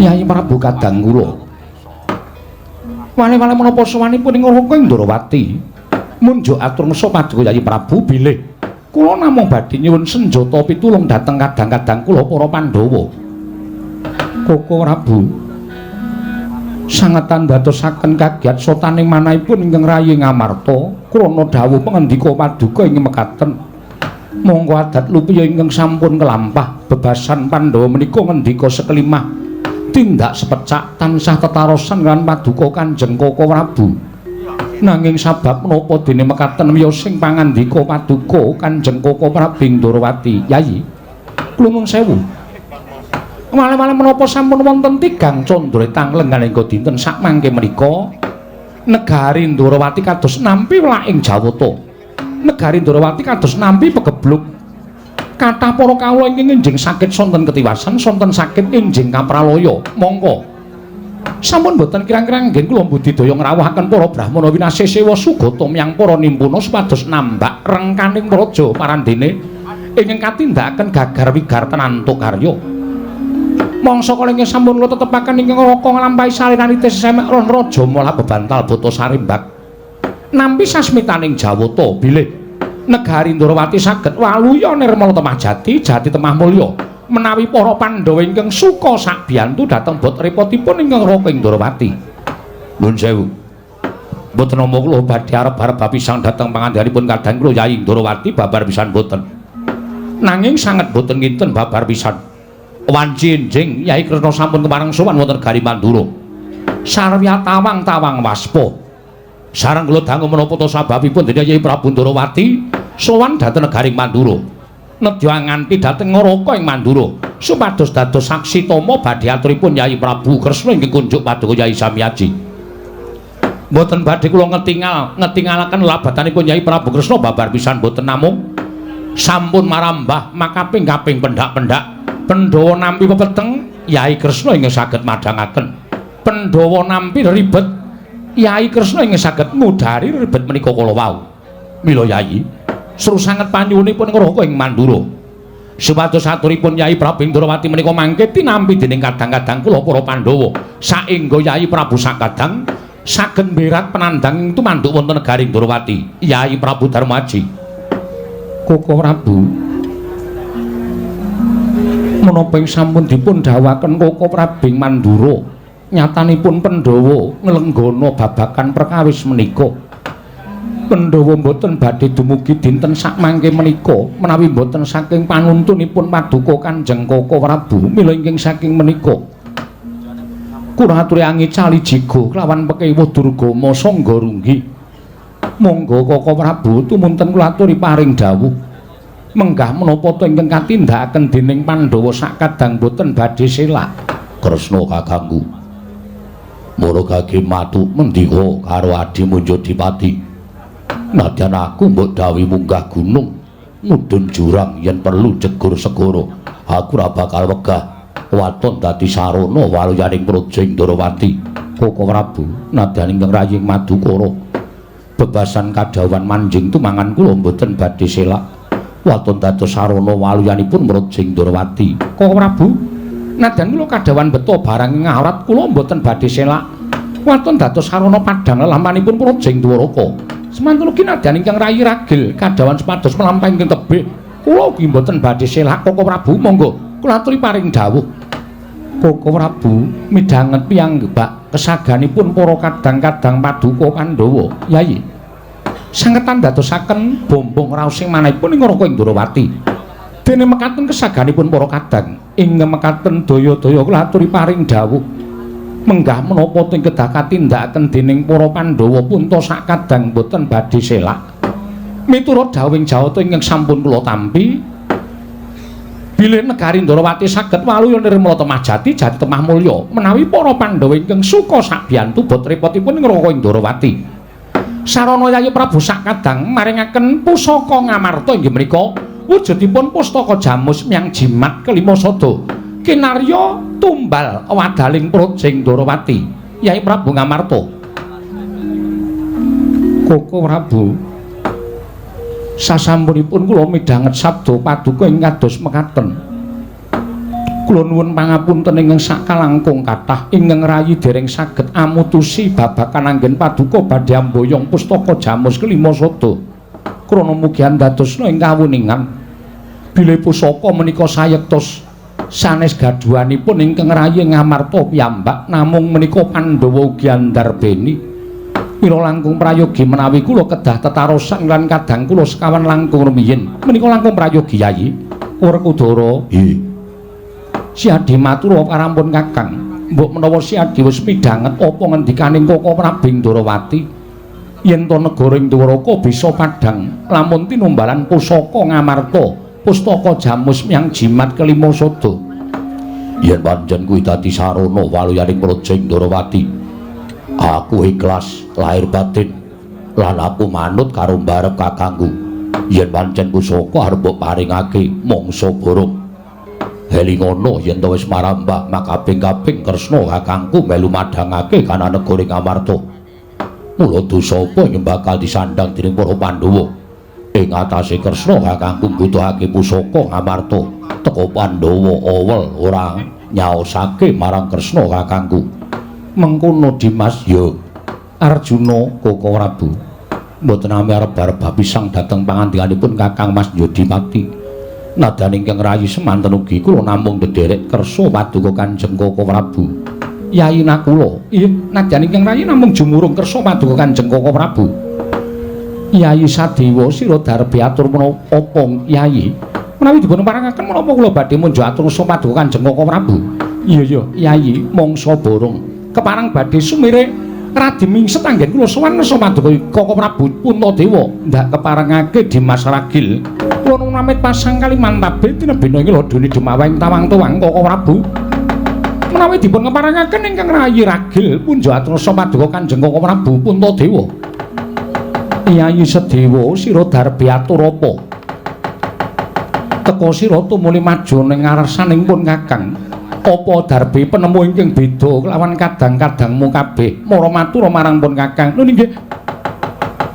Yai Prabu kadang kula. Wale-wale menapa sowanipun ing Raka Indrawati? Munjuk atur ngesa paduka Yai Prabu bilih kula namung badhe nyuwun senjata pitulung dhateng kadang-kadang kula para Pandhawa. Koko Prabu sanget andadosaken kagiat sotaning manahipun ingkang rayi Ngamarta krana dawuh pangendika paduka ing mekaten. Monggo adat lupiya ingkang sampun kelampah bebasan Pandhawa menika ngendika sekelimah tindak sepecak tansah tetarosan lan paduka Kanjeng Koko Prabu. Nanging sabab menapa dene mekaten wiyosing pangandika paduka Kanjeng Koko Prabu Ndrawati? Yayi, kula nuwun sewu. Wale-wale menapa sampun wonten tigang candra tanglengan engga dinten sakmangke menika negari Ndrawati kados nampi welaking Jawata. Negari Ndrawati kados nampi pegebluk. Kathah para kawula ingkang enjing sakit sonten ketiwasan, sonten sakit enjing kapralaya. Mongko sampun boten kirang-kirang nggih kula budidaya ngrawuhaken para brahmana winasih sewa sugata miyang para nimpuna supados nambak rengkaning praja parandene ingkang katindakaken gagar wigar tenantuk karya. Mangsa kala ingkang sampun kula tetepaken ingkang raka nglampahi salinanite sesemek ron raja molah bebantal bata sarimbak. Nampi sasmitaning Jawata bilih negari Ndrawati saged waluya nirmala temah jati, jati temah mulya. Menawi para Pandhawa ingkang suka sakbiyantu dhateng bot repotipun ingkang Raka Indrawati. Nuwun sewu. Mboten nampa kula badhe arep-arep bapisang dhateng pangandikanipun kadang kula Yai Ndrawati babar pisan boten. Nanging sanget boten nginten babar pisan. Wanci enjing Yai Kresna sampun kepareng sowan wonten negari Mandura. Sarwya tawang-tawang waspa. Sareng kula dangu menapa ta sababipun dene Yai Prabu Ndrawati sowan dhateng negari Mandura. Nedya nganti dhateng Ngaraka ing Mandura supados dados saksi tama badhe aturipun Yai Prabu Kresna ingkang kunjuk paduka Yai Samyaji. Mboten badhe kula ngetingalaken labatanipun Yai Prabu Kresna babar pisan boten namung sampun marambah makaping-kaping pendak-pendak. Pandhawa nampi pepeteng Yai Kresna ingkang saged madhangaken. Pandhawa nampi ribet Yai Kresna ingkang saged ngudari ribet menika kala wau. Mila Yai seru sanget panyuwunipun ngraka ing Mandura. Supados aturipun Yai Prabu Indrawati menika mangke tinampi dening kadang-kadang kula para Pandhawa. Saengga Yai Prabu sakadang saged mberat penandang tumanduk wonten negari Indrawati. Yai Prabu Darmaji. Koko Prabu, menapa ing sampun dipun dawuhaken Koko Prabu ing Mandura nyatanipun Pandhawa nglenggana babagan perkawis menika. Pandhawa mboten badhe dumugi dinten sakmangke menika menawi mboten saking panuntunipun paduka Kanjeng Koko Prabu. Mila ingkang saking menika kula aturi angicali jiga kelawan pekewuh durgama sangga runggi. Monggo Koko Prabu tumunten kula aturi paring dawuh. Menggah menapa ta ingkang katindakaken dening Pandhawa sakadang boten badhe selak. Kresna kakangku mara gage matu mendika karo adi Munjodipati. Nadyan aku mbok dawuhi munggah gunung mudhun jurang yen perlu jegur segara, aku ora bakal wegah waton dadi sarana waluyaning praja Indrawati. Koko Prabu nadyan ingkang raying Madukara bebasan kadhawuhan manjing tumangan kula mboten badhe selak waton dados sarana waluyanipun praja Indrawati. Koko Prabu nadyan kula kadhawuhan beto barang ngawrat kula mboten badhe selak waton dados sarana padhang lelampanipun praja Dwaraka. Semanten ugi nadyan ingkang rayi ragil kadhawuhan supados mlampah ingkang tebih kula ugi mboten badhe selak. Koko Prabu monggo kula aturi paring dawuh. Koko Prabu midhanget piyambak kesaganipun para kadang-kadang paduka Pandhawa. Yayi sanget andadosaken bombong raosing manahipun ing Raka Indrawati. Dene mekaten kesaganipun para kadang ing mekaten daya-daya kula aturi paring dawuh. Menggah menapa teng kedah katindakaken dening para Pandhawa punta sakadang boten badhe selak. Miturut dawuhing Jawata ingkang sampun kula tampi bilih negari Ndrawati saged waluya nirmala temah jati, jati temah mulya menawi para Pandhawa ingkang suka sakbiyantu bot repotipun ing Raka Indrawati. Sarana Yayi Prabu sakadang maringaken pusaka Ngamarta inggih menika wujudipun pustaka jamus miyang jimat kelima sada kinarya tumbal wadaling praja Indrawati. Yai Prabu Ngamarta. Koko Prabu sasampunipun kula midhanget sabda paduka ing kados mekaten. Kula nuwun pangapunten ingkang sakalangkung kathah ingkang rayi dereng saged amutusi babagan anggen paduka badhe amboyong pustaka Jamus kelima sada. Krana mugi andadosna ing kawuningan bilih pusaka menika sayektos sanes gaduhanipun ingkang rayi Ngamarta piyambak namung menika Pandhawa ugi andarbeni. Mila langkung prayogi menawi kula kedah tetarosan lan kadang kula sekawan langkung rumiyin. Menika langkung prayogi Yayi Werkudara. Nggih. Si Adi matur karampun Kakang. Mbok menawa Si Adi wis midhanget apa ngendikaning Koko Prabu Ndorowati yen to negara ing Dwaraka bisa padhang lamun tinumbalan pusaka Ngamarta, pustaka Jamus Myang Jimat kelima sada. Yen pancen kuwi dadi sarana waluyaning praja ing Ndorowati, aku ikhlas lahir batin lan aku manut karo mbarep kakangku. Yen pancen pusaka arep mbok paringake mangsa borong. Elingono yen to wis marambah makaping-kaping Kresna kakangku melu madhangake kana negara Ngamarta. Mula dosa apa ing bakal disandhang dening para Pandhawa? Ing atase Kresna kakangku mbutuhake pusaka Ngamarta. Teka Pandhawa awel ora nyaosake marang Kresna kakangku. Mengkono Dimas. Ya Arjuna Koko Prabu. Mboten nami arep arep bapisang dhateng pangandikanipun Kakang Mas Yodipati. Nadyan ingkang rayi semanten ugi kula namung ndederek kersa paduka Kanjeng Koko Prabu. Yayi Nakula, iya nadyan ingkang rayi namung jumurung kersa paduka Kanjeng Koko Prabu. Yayi Sadewa sira darbe atur menapa apa Yayi? Menawi dipun parangaken menapa kula badhe munjuk atur kersa paduka Kanjeng Koko Prabu? Iya iya Yayi mangsa borong. Keparang badhe sumire radi mingset anggen kula sowan kersa paduka Koko Prabu Puntadewa ndak keparengake Dimas Ragil. Kula nuwun pamit pasang kalimantabe tinebena ing lodone dumaweng tawang-tawang Koko Prabu. Menawi dipun keparengaken ingkang rayi Ragil punjuk atur paduka Kanjeng Koko Prabu Puntadewa. Yayi Sedewa sira darbe atur apa? Teka sira tumuli maju ning ngarsaning pun Kakang. Apa darbe penemu ingkang beda kelawan kadang-kadangmu kabeh? Mara matur marang pun Kakang. Lho nggih.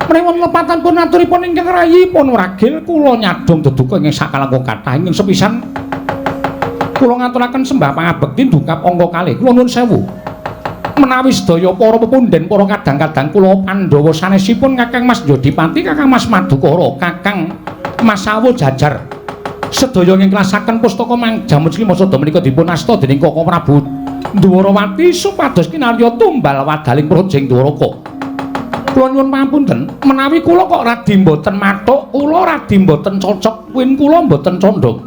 Menawi lepatan pun aturipun ingkang rayi pun Ragil kula nyadong deduka ingkang sakalangkung kathah ingkang sepisan kula ngaturaken sembah pangabekti dungkap angka kalih. Kula nuwun sewu. Menawi sedaya para pepundhen para kadang-kadang kula Pandhawa sanesipun Kakang Mas Yodipati, Kakang Mas Madukara, Kakang Mas Sawo Jajar sedaya ngikhlasaken pustaka Jamus Lima Sada menika dipun asta dening Koko Prabu Ndwarawati supados kinarya tumbal wadaling praja ing Dwaraka. Kula nyuwun pangapunten, menawi kula kok radi mboten mathuk, kula radi mboten cocok, win kula mboten condhong.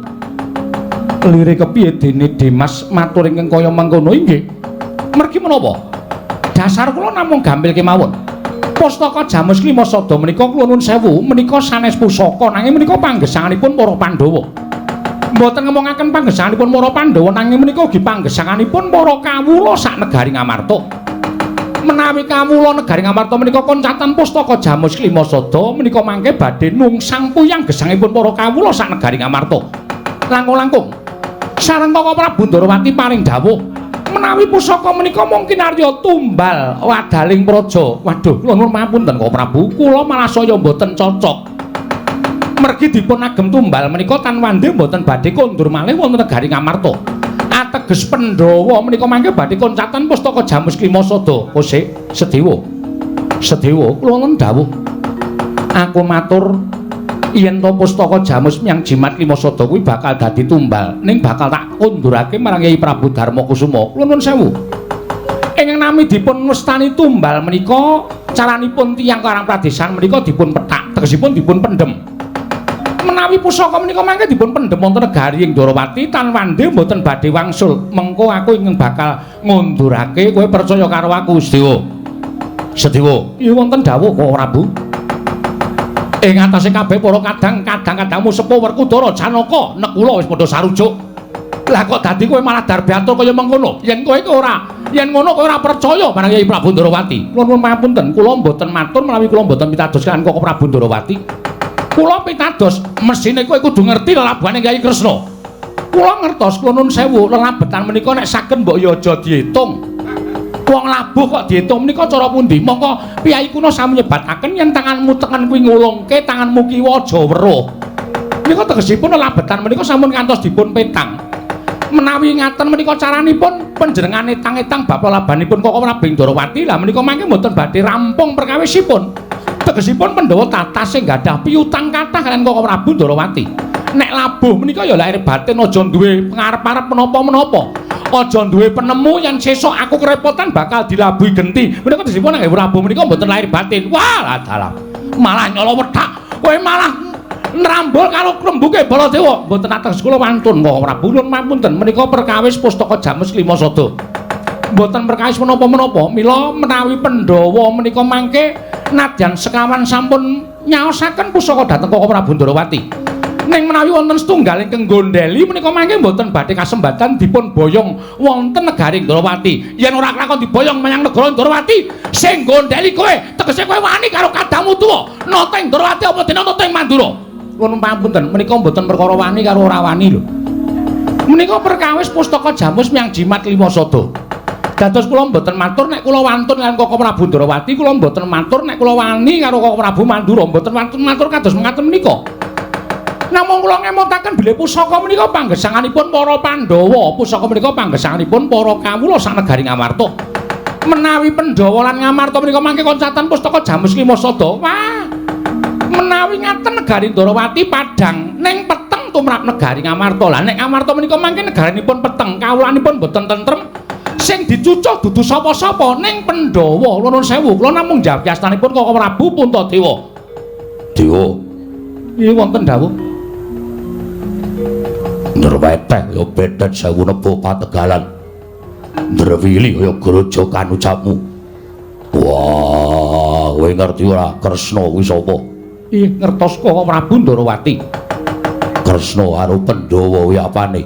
Lire kepiye dene Dimas matur ingkang kaya mengkono inggih? Mergi menapa? Dasar kula namung gampil kemawon. Pustaka Jamus Lima Sada menika kula nuwun sewu menika sanes pusaka nanging menika panggesanganipun para Pandhawa. Mboten ngomongaken panggesanganipun para Pandhawa nanging menika ugi panggesanganipun para kawula sak negari Ngamarta. Menawi kawula negari Ngamarta menika koncatan pustaka Jamus Lima Sada menika mangke badhe nungsang puyang gesangipun para kawula sak negari Ngamarta. Langkung-langkung sareng Koko Prabu Ndorowati paring dawuh menawi pusaka menika mung kinarya tumbal wadaling praja. Waduh, kula nuwun pangapunten Koko Prabu, kula malah saya mboten cocok. Mergi dipun agem tumbal menika tan wande mboten badhe kondur malih wonten negari Ngamarta. Ateges Pandhawa menika mangke badhe koncatan pustaka Jamus Lima Sada. Kosek Sedewa. Sedewa kula wonten dawuh. Aku matur yen to pustaka Jamus Myang Jimat Lima Sada kuwi bakal dadi tumbal ning bakal tak kondurake marang Kyai Prabu Darma Kusuma. Kula nuwun sewu. Ingkang nami dipun wastani tumbal menika caranipun tiyang Karang Pradesan menika dipun pethak, tegesipun dipun pendhem. Menawi pusaka menika mangke dipun pendhem wonten negari ing Ndorowati tan wande mboten badhe wangsul. Mengko aku ingkang bakal ngundurake kowe percaya karo aku Sedewa. Sedewa, iya wonten dawuh Koko Prabu. Ing atase kabeh para kadang kadang-kadangmu sepuh Werkudara Janaka Nekula wis padha sarujuk. Lah kok dadi kowe malah darbe atur kaya mengkono? Yen kowe ora, yen ngono kowe ora percaya marang Kyai Prabu Ndorowati. Kula nuwun pangapunten, kula mboten matur menawi kula mboten pitados kaliyan Koko Prabu Ndorowati. Kula pitados mesine kowe kudu ngerti lelabuhane Kyai Kresna. Kula ngertos, kula nuwun sewu, lelabetan menika nek saged mbok ya aja diitung. Wong labuh kok diitung menika cara pundi? Mongko piyai kuno sami nyebataken yen tanganmu tengen kuwi ngulungke, tanganmu kiwa aja weruh. Menika tegesipun lelabetan menika sampun ngantos dipun petang. Menawi ngaten menika caranipun panjenengane tang-etang bab lelabanipun Koko Prabu Ndorowati lah menika mangke mboten badhe rampung perkawisipun. Tegesipun Pandhawa tatas sing gadah piutang kathah kaliyan Koko Prabu Ndorowati. Nek labuh menika ya lahir batin aja duwe pengarep-arep menapa-menapa. Aja duwe penemu yen sesuk aku kerepotan bakal dilabuhi genti. Menika tegesipun nek labuh menika mboten lahir batin. Wah, dalah. Malah nyala wethak. Kowe malah nrambol karo krembuke Baladewa. Mboten ateges kula wantun Koko Prabu nuwun pamunten menika perkawis pustaka Jamus Lima Sada. Mboten perkawis menapa-menapa. Mila menawi Pandhawa menika mangke nadyan sekawan sampun nyaosaken pusaka dhateng Koko Prabu Ndorowati. Ning menawi wonten setunggal ingkang gondeli menika mangke mboten badhe kasembatan dipun boyong wonten negari Ndorowati. Yen ora kelakon diboyong menyang negara Ndorowati, sing gondeli kowe tegese kowe wani karo kadangmu tuwa. Nata ing Ndorowati apa dene nata ing Mandura? Nuwun pamunten menika mboten perkara wani karo ora wani lho. Menika perkawis pustaka Jamus miyang Jimat Lima Sada. Dados kula mboten matur nek kula wantun lan Koko Prabu Ndorowati, kula mboten matur nek kula wani karo Koko Prabu Mandura, mboten wantun matur kados mekaten menika. Namung kula ngemutaken bilih pusaka menika panggesanganipun para Pandhawa, pusaka menika panggesanganipun para kawula sanegari Ngamarta. Menawi Pandhawa lan Ngamarta menika mangke koncatan pustaka Jamus Lima Sada. Wah. Menawi ngaten negari Ndorowati padhang ning peteng tumrap negari Ngamarta. Lah nek Ngamarta menika mangke negaranipun peteng, kawulanipun boten tentrem. Sing dicucuh dudu sapa-sapa ning Pandhawa. Nuwun sewu, kula namung jawab yastanipun Koko Prabu Puntadewa. Dewa. Nggih wonten dawuh. Nrweteh ya bedet sewu nepo pategalan. Ndrewili kaya grojokan ucapmu. Wah, kowe ngerti ora Kresna kuwi sapa? Ih, ngertos Koko Prabu Ndorowati. Kresna karo Pandhawa kuwi apane?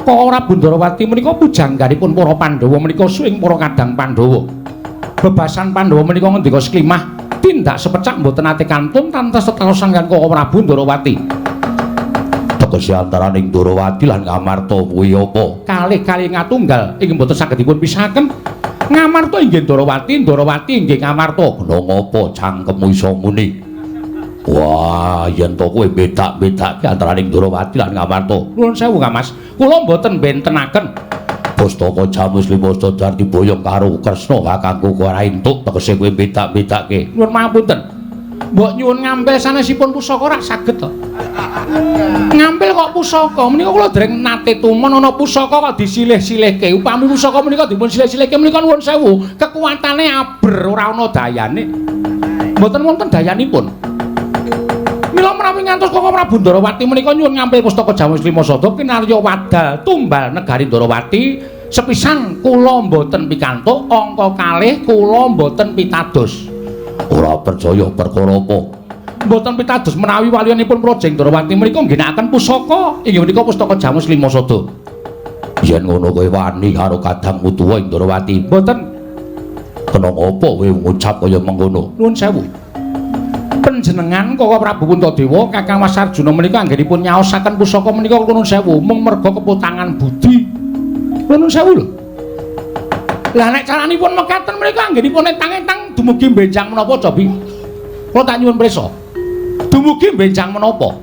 Koko Prabu Ndorowati menika pujangganipun para Pandhawa menika suwing para kadang Pandhawa. Bebasan Pandhawa menika ngendika seklimah tindak sepecak mboten nate kantun tantes tetarosan kaliyan Koko Prabu Ndorowati. Tegese antaraning Ndorowati lan Ngamarta kuwi apa? Kalih-kalih ngatunggal inggih mboten saged dipun pisahaken. Ngamarta inggih Ndorowati, Ndorowati inggih Ngamarta. Kena ngapa cangkemmu iso muni? Wah, yen to kowe bedak-bedake antaraning Ndorowati lan Ngamarta. Nuwun sewu Kang Mas, kula mboten bentenaken. Pustaka Jamus Lima Sada diboyong karo Kresna kakangku ora entuk tegese kowe bedak-bedake. Nuwun pangapunten. Mbok nyuwun ngampil sanesipun pusaka ora saged to. Ngampil kok pusaka menika kula dereng nate tumon ana pusaka kok disilih-silihke. Upami pusaka menika dipun silih-silihke menika nuwun sewu, kekuatane aber ora ana dayane. Mboten wonten dayanipun. Mila menawi ngantos Koko Prabu Ndorowati menika nyuwun ngampil pustaka Jamus Lima Sada kinarya wadal tumbal negari Ndorowati sepisan kula mboten pikantuk angka kalih kula mboten pitados. Ora percaya perkara apa? Mboten pitados menawi waliyanipun Praja Ndorowati menika ngginakaken pusaka inggih menika pustaka Jamus Lima Sada. Yen ngono kowe wani karo kadangmu tuwa Ndorowati? Mboten. Kena ngapa kowe ngucap kaya mengkono? Nuwun sewu. Panjenengan Koko Prabu Puntadewa Kakang Mas Arjuna menika anggenipun nyaosaken pusaka menika nuwun sewu mung merga keputangan budi. Nuwun sewu lho. Lah nek caranipun mekaten menika anggenipun etang-etang dumugi benjang menapa cobi? Kula tak nyuwun prisa. Dumugi benjang menapa?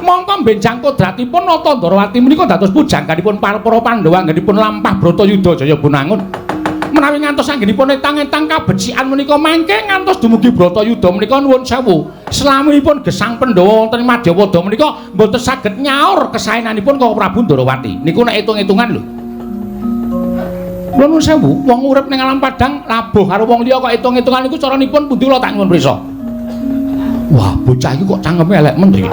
Mongko benjang kodratipun Nata Ndorowati menika dados pujangganipun para Pandhawa anggenipun lampah Bratayuda Jaya Bunangun. Menawi ngantos anggenipun etang-etang kabecikan menika mangke ngantos dumugi Bratayuda menika nuwun sewu. Selaminipun gesang Pandhawa wonten ing Madyapada menika mboten saged nyaur kesaenanipun Koko Prabu Ndorowati. Niku nek hitung-hitungan lho. Nuwun sewu, wong urip ning alam padang labuh karo wong liya kok hitung-hitungan niku caranipun pundi kula tak nyuwun prisa. Wah, bocah iki kok cangkeme elek men iki.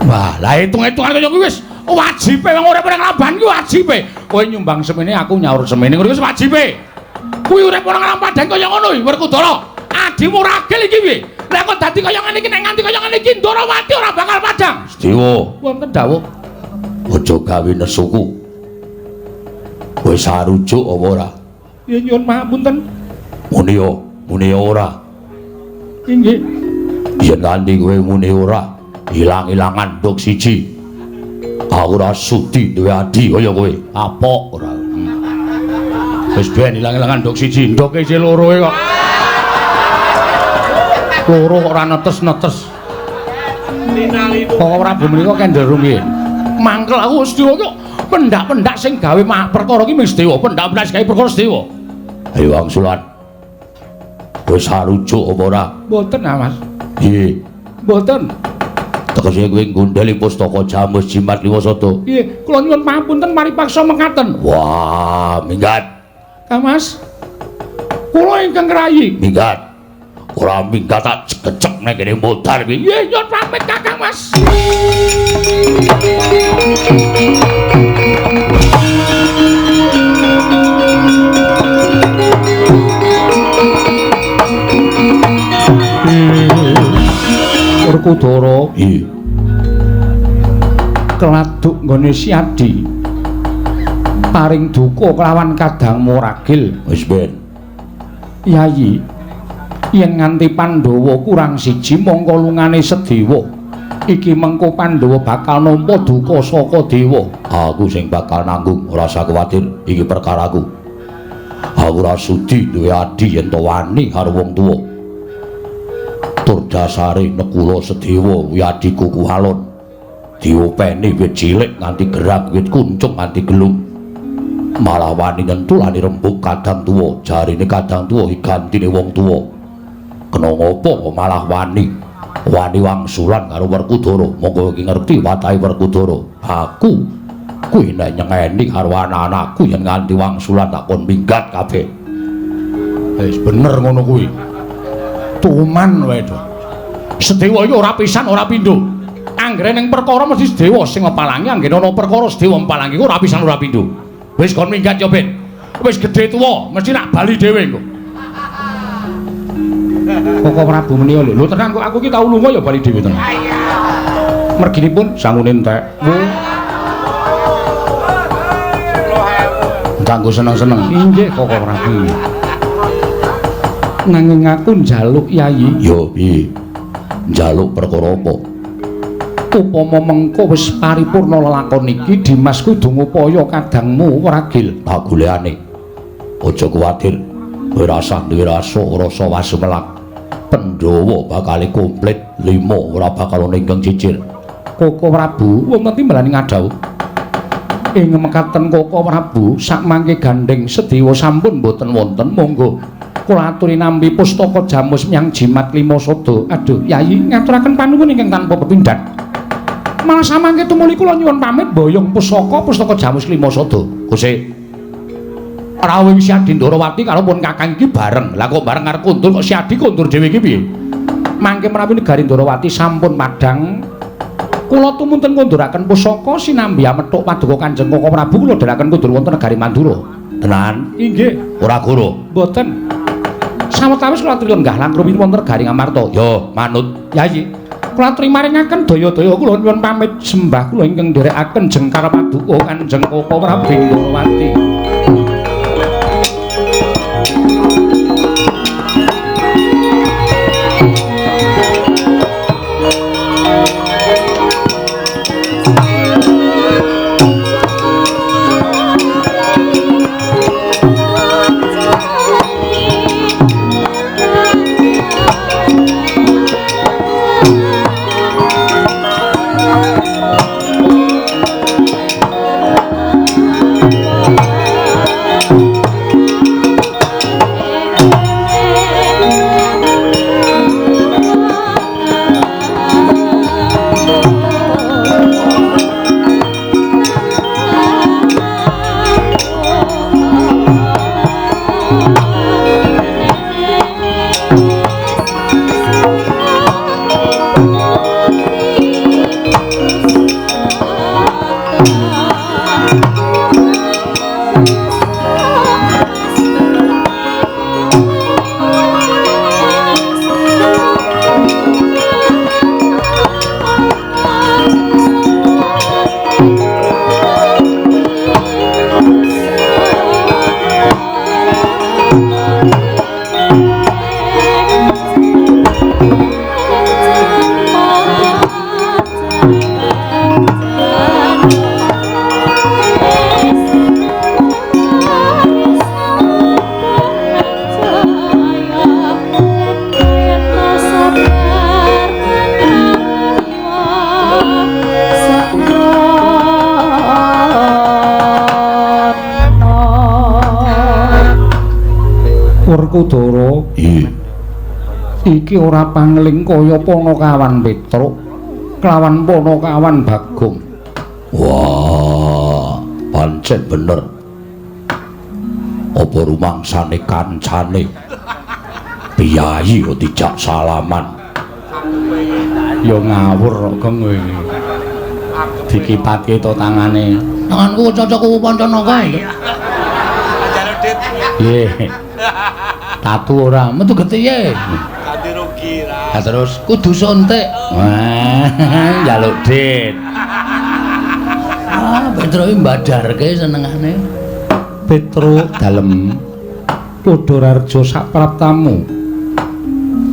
Wah, lah hitung-hitungan kaya kuwi wis wajibe wong urip ning lamban iki wajibe. Kowe nyumbang semene aku nyaur semene ngono wis wajibe. Kuwi urip ning alam padang kaya ngono iki Werkudara. Adimu ragil iki piye? Lah kok dadi kaya ngene iki nek nganti kaya ngene iki Ndorowati ora bakal padang. Sedewa, wonten dawuh. Aja gawe nesuku. Wis sarujuk apa ora? Ya nyuwun pangapunten. Muni yo, muni ora. Inggih. Yen nganti kowe muni ora, ilang-ilangan nduk siji. Aku ora sudi duwe adi kaya kowe. Apok ora. Wis ben ilang-ilangan nduk siji, ndoke isih loro kok. Loro kok ora netes-netes. Kok Prabu menika kendel rumiyin. Mangkel aku Sedewa kok pendak-pendak sing gawe perkara iki mung Sedewa, pendak-pendak sing gawe perkara Sedewa. Ayo wangsulan. Wis sarujuk apa ora? Mboten, ah, Mas. Piye? Mboten. Tegese kowe nggondheli pustaka Jamus Jimat Limasada. Nggih, kula nyuwun pangapunten paripaksa mekaten. Wah, minggat. Kang Mas. Kula ingkang ngrayi. Minggat. Ora minggat tak cekcek nek kene modar kuwi. Nggih, nyuwun pamit Kakang Mas. Werkudara. Iya. Keladuk nggone Siadi paring duka kelawan Kadang Muragil. Wis ben. Yayi, yen nganti Pandhawa kurang siji mongko lungane Sedewa. Iki mengko Pandhawa bakal nampa duka saka dewa. Aku sing bakal nanggung, ora usah kuwatir, iki perkaraku. Aku ora sudi duwe adi yen to wani karo wong tuwa. Tur dasare Nekula Sedewa kuwi adhiku Kuwalon. Diopeni wit cilik nganti gerang, wit kuncung nganti gelung. Malah wani ngentulani rembug kadang tuwa, jarine kadang tuwa gantine wong tuwa. Kena ngopo malah wani? Wani wangsulan karo Werkudara. Monggo iki ngerti watahe Werkudara. Aku kuwi nek nyengeni karo anak-anakku yen nganti wangsulan tak kon minggat kabeh. Wis bener ngono kuwi. Tuman wae to. Sedewa iki ora pisan ora pindho. Anggere ning perkara mesti Sedewa sing ngepalangi, anggere ana perkara Sedewa mpalangi ora pisan ora pindho. Wis kon minggat ya, Ben. Wis gedhe tuwa, mesti nak bali dhewe engko. Koko Prabu menika lho. Lho tenang kok aku iki tau lunga ya bali dhewe tenan. Merginipun sangune entek. Kanggo seneng-seneng. Inggih Koko Prabu. Nanging aku njaluk Yayi. Yo piye? Njaluk perkara apa? Upama mengko wis paripurna lelakon iki Dimas kudu ngupaya kadangmu Wragil. Tak golekane. Aja kuwatir. Kowe rasah duwe rasa rasa wasumelak. Pandhawa bakal komplit 5 ora bakal ana ingkang cicir. Koko Prabu wonten timbalane ngadhawuh. Ing mekaten Koko Prabu sakmangke gandheng Sedewa sampun boten wonten, monggo kula aturi nampi pustaka Jamus Myang Jimat Limasada. Aduh, Yayi ngaturaken panuwun ingkang tanpa pepindhan. Malah samangke tumuli kula nyuwun pamit boyong pusaka Jamus Limasada. Gusti rawuh Siadi Ndorowati karo pun kakang iki bareng. Lah kok bareng arep kondur kok Siadi kondur dhewe iki piye? Mangke menawi negari Ndorowati sampun padhang, kula tumunten ngunduraken pusaka sinambi amethuk paduka Kanjeng Koko Prabu kula dherekaken kundur wonten negari Mandura. Tenan? Inggih. Ora goro. Mboten. Sawetawis kula aturi lenggah langkung wonten negari Ngamarta. Yo, manut. Yayi. Kula aturi maringaken daya-daya kula nyuwun pamit sembah kula ingkang nderekaken jengkar paduka Kanjeng Koko Prabu Ndorowati. Werkudara. Iya. Iki ora pangling kaya Panakawan Petruk kelawan Panakawan Bagong. Wah, pancen bener. Apa rumangsane kancane piyayi kok dijak salaman. Ya ngawur kok kowe. Dikipatke to tangane. Tanganku cocokku Pancanaka. Nggih. Tatu ora metu getihe. Ganti rugi ra. Lah terus kudu suntik. Wah, njaluk dit. Ah, Petruk iki mbadarke senengane. Petruk dalem Padhararja sapraptamu.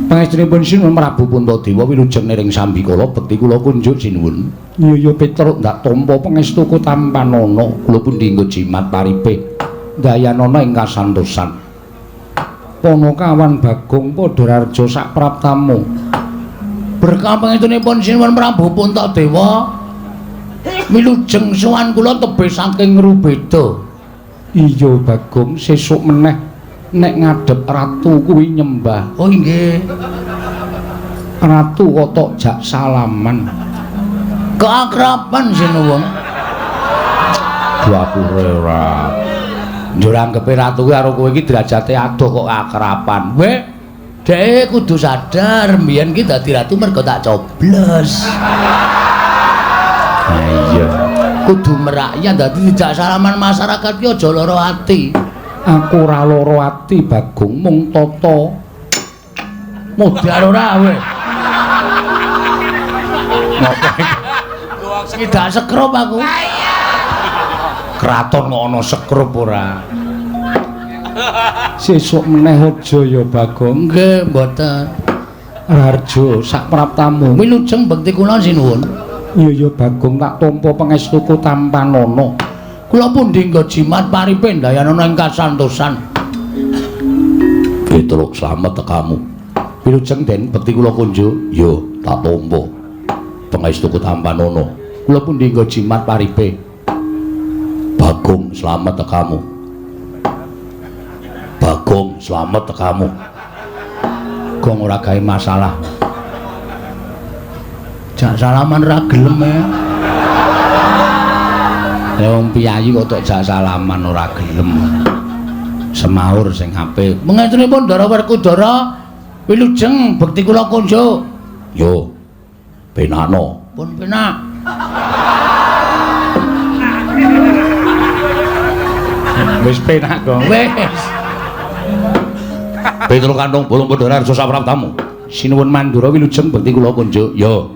Pangestunipun Sinuwun Prabu Puntadewa wilujeng niring sambikala bekti kula kunjuk sinuwun. Iya ya Petruk ndak tampa pangestuku tampanana. Kula pundi nggo jimat paripe dayanana ing kasantosan. Panakawan Bagong Padhararja sapraptamu. Berkah pangestunipun Sinuwun Prabu Puntadewa wilujeng sowan kula tebih saking Rubeda. Iya Bagong, sesuk meneh nek ngadhep ratu kuwi nyembah. Oh nggih. Ratu kok tok jak salaman. Keakraban sinuwun. Dapure ora. Njur anggepe ratu kuwi karo kowe iki derajate adoh kok akraban. Weh, dhek kudu sadar mbiyen ki dadi ratu mergo tak coblos. Ha iya. Kudu merakyat dadi dijak salaman masyarakat ki aja lara ati. Aku ora lara ati Bagong, mung tata modar ora kowe. Ngopo iki? Tidak sekrup aku. Kraton kok ana sekrup ora. Sesuk meneh aja ya Bagong. Nggih, mboten. Raharja sapraptamu. Wilujeng bekti kula sinuwun. Iya ya Bagong, tak tampa pangestuku tampanana. Kula pundi nggo jimat paripe ndayanana ing kasantosan. Petruk slamet tekamu. Wilujeng Den bekti kula kunjuk. Yo, tak tampa pangestuku tampanana. Kula pundi nggo jimat paripe. Bagong slamet tekamu. Bagong slamet tekamu. Gong ora gawe masalah. Jak salaman ra gelem e. Lah wong piyayi kok tok jak salaman ora gelem. Semaur sing apik. Mengestunipun Ndara Werkudara wilujeng bekti kula kunjuk. Yo. Penakno. Pun penak. Wis penak kok. Wis. Petruk Kantong Bolong Padhararja sapraptamu. Sinuwun Mandura wilujeng bekti kula kunjuk. Yo.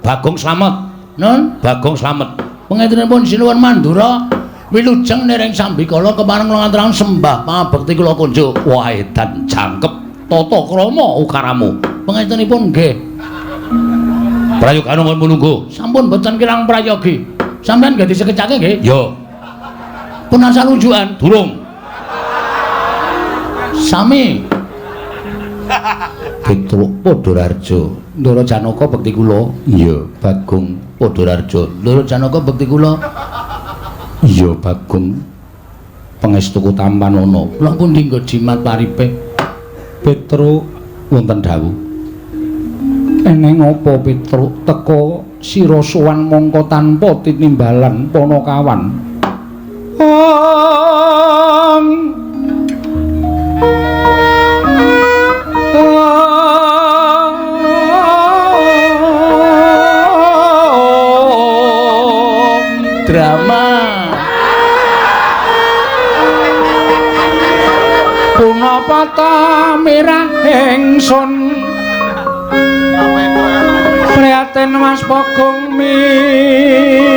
Bagong slamet. Nun, Bagong slamet. Pangestunipun Sinuwun Mandura wilujeng niring sambikala kepareng kula ngaturaken sembah pangabekti kula kunjuk. Wah, edan jangkep tata krama ukaramu. Pangestunipun nggih. Prayogane kon mulungguh. Sampun boten kirang prayogi. Sampeyan nggih disekecake nggih? Yo. Pun asal unjukan? Durung. Sami. Petruk Padhararja. Ndara Janaka bekti kula. Iya, Bagong Padhararja. Ndara Janaka bekti kula. Iya, Bagong. Pangestuku tampanana. Kula pundi nggo jimat paripe. Petruk wonten dawuh. Eneng apa Petruk teka sira sowan mongko tanpa tinimbalan Panakawan. Om. Drama. Punapa ta mirah ingsun prihatin Mas Bagong mijil.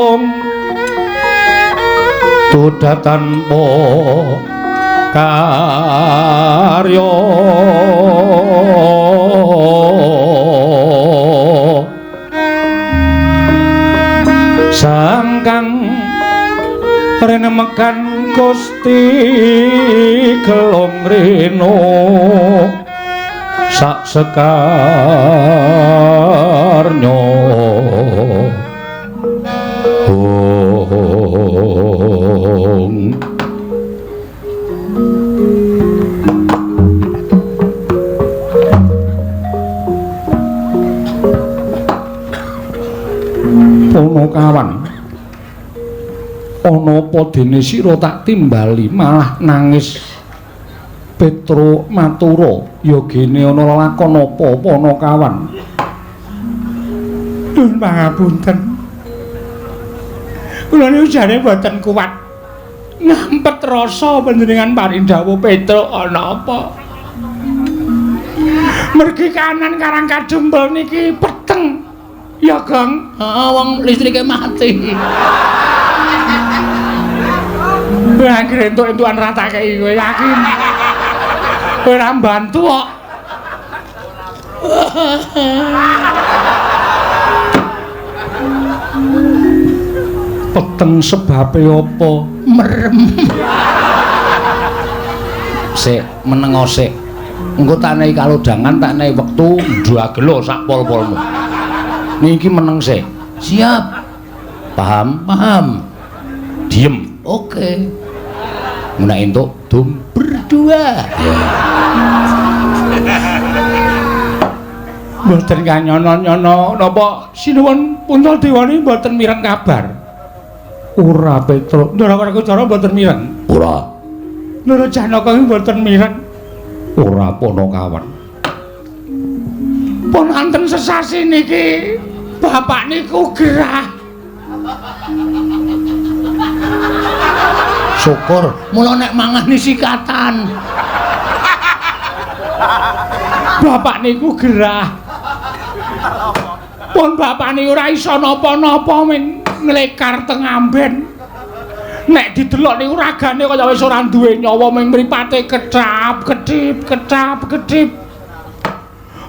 Om Tuda tanpa karya sangkang renemekan Gusti Gelong Reno Sak sekarnyo ong. Ponokawan, ana apa dene sira tak timbali malah nangis. Petro matura, ya gene ana lelakon apa Ponokawan? Nuwun pangapunten. Kula niku jane mboten kuat ngampet rasa panjenengan paring dawuh Petro ana apa? Mergi kanan Karang Kadempel niki peteng. Ya, Gong. Heeh, wong listrike mati. Kowe anggere entuk-entukan ra tak kei kowe yakin. Kowe ora mbantu kok. Peteng sebabe apa? Merem. Sik, menengo sik. Engko tak nehi kalodhangan, tak nehi wektu ndagelo sak pol-polmu. Niki meneng sik. Siap. Paham? Paham. Diem. Oke. Nek entuk dum berdua. Ya. Mboten kanyono-nyono napa sinuwun Puntadewa mboten mireng kabar. Ora Petro. Ndara Werkudara mboten mireng. Ora. Ndara Janaka mboten mireng. Ora Ponokawan. Pun wonten sesasi niki bapak niku gerah. Syukur mula nek mangan sikatan. Bapak niku gerah. Pun bapak niku ora iso napa-napa ming nglekar teng amben. Nek didelok niku ragane kaya wis ora duwe nyawa ming mripate kecap kedip kecap kedip.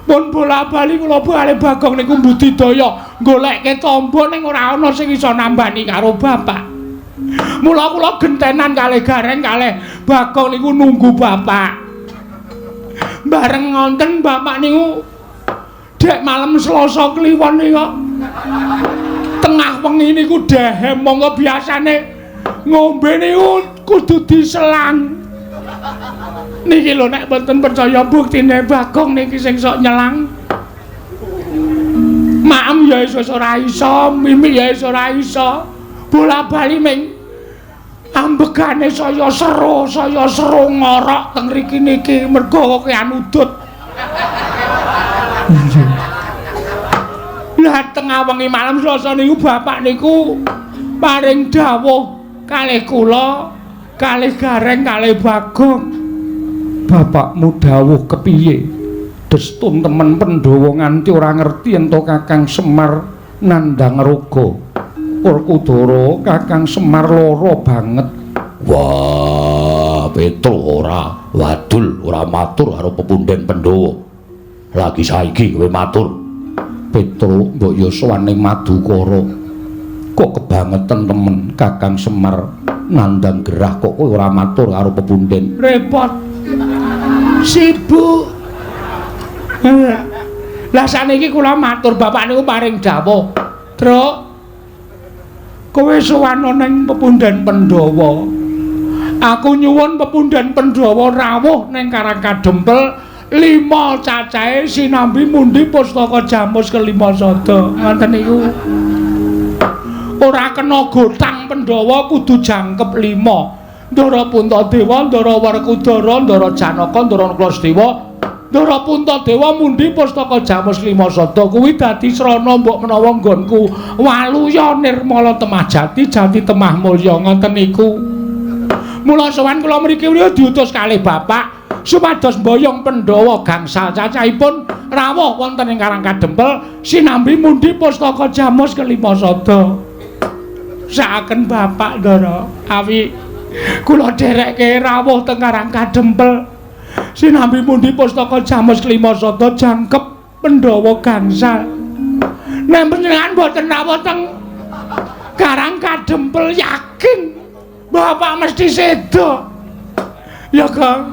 Pun bola-bali kula bali Bagong niku mbudidaya golekke tombo ning ora ana sing iso nambani karo bapak. Mula kula gentenan kalih Gareng kalih Bagong niku nunggu bapak. Bareng ngonten bapak niku dek malam Selasa Kliwon niku tengah wengi niku dehem monggo biasane ngombe niku kudu diselang. Niki lho nek mboten percaya buktine Bagong niki sing sok nyelang. Maem ya iso ora iso, mimik ya iso ora iso. Bola-bali ming ambegane saya seru ngorok teng mriki niki mergo kokean udut. Lah tengah wengi malam Selasa niku bapak niku paring dawuh kalih kula, kalih Gareng, kalih Bagong. Bapakmu dawuh kepiye? Destun temen Pandhawa nganti ora ngerti ento Kakang Semar nandhang raga. Werkudara Kakang Semar lara banget. Wah, Petro ora wadul, ora matur karo pepunden Pandhawa. Lagi saiki kowe matur. Petro mbok ya sowan ning Madukara. Kok kebangetan temen Kakang Semar nandhang gerah kok kowe ora matur karo pepunden. Repot. Sibuk. Lah saniki kula matur bapak niku paring dawuh. Truk, kowe sowan ning pepunden Pandhawa. Aku nyuwun pepunden Pandhawa rawuh ning Karang Kadempel 5 cacahe sinambi mundi pustaka jamus kelima sada. Ngoten niku. Ora kena gotang Pandhawa kudu jangkep 5. Ndara Puntadewa, Ndara Werkudara, Ndara Janaka, Ndara Nakula, Ndara Puntadewa mundi pustaka jamus lima sada kuwi dadi srana mbok menawa nggonku waluya nirmala temah jati jati temah mulya ngoten niku. Mula sowan kula mriki diutus kalih bapak supados mboyong Pandhawa gangsal cacahipun rawuh wonten ing Karang Kadempel sinambi mundi pustaka jamus kelima sada. Saaken bapak Ndara awi kula dherekke rawuh teng Karang Kadempel sinambi mundi pustaka jamus kelima sada jangkep Pandhawa gangsal. Nek panjenengan boten rawuh teng Karang Kadempel yakin bapak mesti sedo. Ya Kang.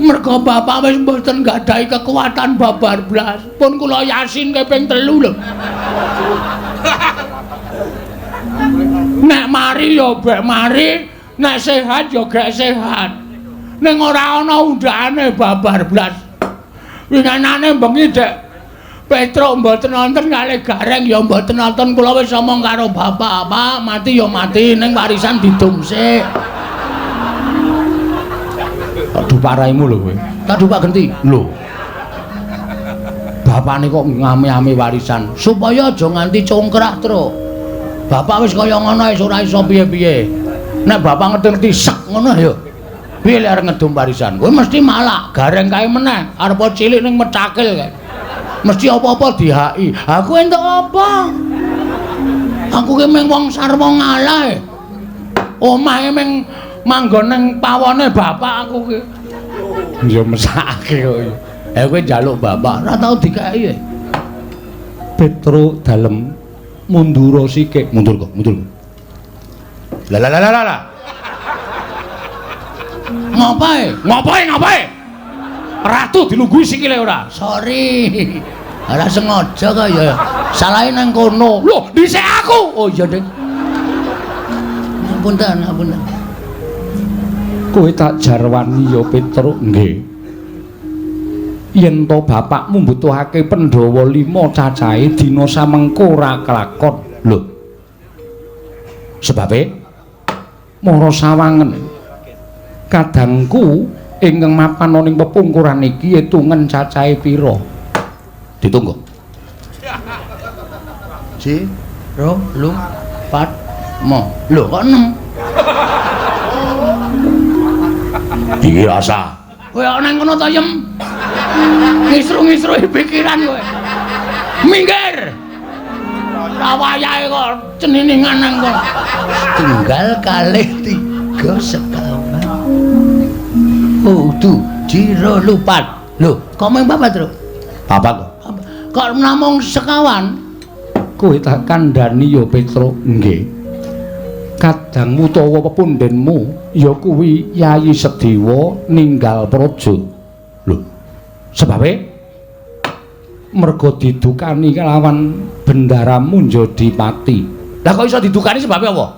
Mergo bapak wis mboten nggadahi kekuatan babar blas. Pun kula yasin ping 3 lho. Nek mari ya bek mari, nek sehat ya gek sehat. Ning ora ana undhakane babar blas. Winginane bengi Dek Petruk mboten nonton kalih Gareng ya mboten nonton, kula wis omong karo bapak, Pak, mati ya mati ning warisan didum sik. Aduh paraimu lho kowe. Aduh Pak genti. Lho. Bapakne kok ngame-ame warisan supaya aja nganti congkrah, Truk. Bapak wis kaya ngono wis ora iso piye-piye. Nek bapak ngerti-ngerti sek ngono ya. Piye lek arep ngedum warisan? Kowe mesti malak, Gareng kae meneh, arep cilik ning mecakil kae. Mesti apa-apa dihaki. Aku entuk apa? Aku ki mung wong sarwa ngalah. Omahe mung manggon ning pawone bapak aku ki. Ya mesakake kok. Eh kowe njaluk bapak ora tau dikeki. Petruk dalem mundura sikik. Mundur kok, mundur. Lah lah lah lah lah. Ngapae? Ngapae ngapae? Ratu dilungguhi sikile ora? Sorry. Ora sengaja kok ya. Salahe nang kono. Lho, dhisik aku. Oh iya, Dik. Ngapunten, ngapunten. Kowe tak jarwani ya Petruk. Nggih. Yen to bapakmu mbutuhake Pandhawa 5 cacahe dina samengko ora kelakon. Lho. Sebabe mara sawangen. Kadangku ingkang mapan ning pepungkuran iki etungen cacahe pira? Ditunggu. 1 2 3 4 5. Lho kok 6? Iki rasa. Kowe nang kono ta, Yem? Ngisru-ngisruhi pikiran kowe. Minggir. Ora wayahe kok ceniningan nang kono. Tunggal kalih 3 sekawan. Oh, du, jiro lupat. Lho, kok mung papat, Truk? Papat kok. Kok namung sekawan? Kowe tak kandhani ya, Petruk. Nggih. Kadangmu utawa pepundhenmu ya kuwi Yayi Sedewa ninggal praja. Lho, sebabe mergo didukani kelawan bendaramu Njodipati. Lah kok iso didukani sebabe apa?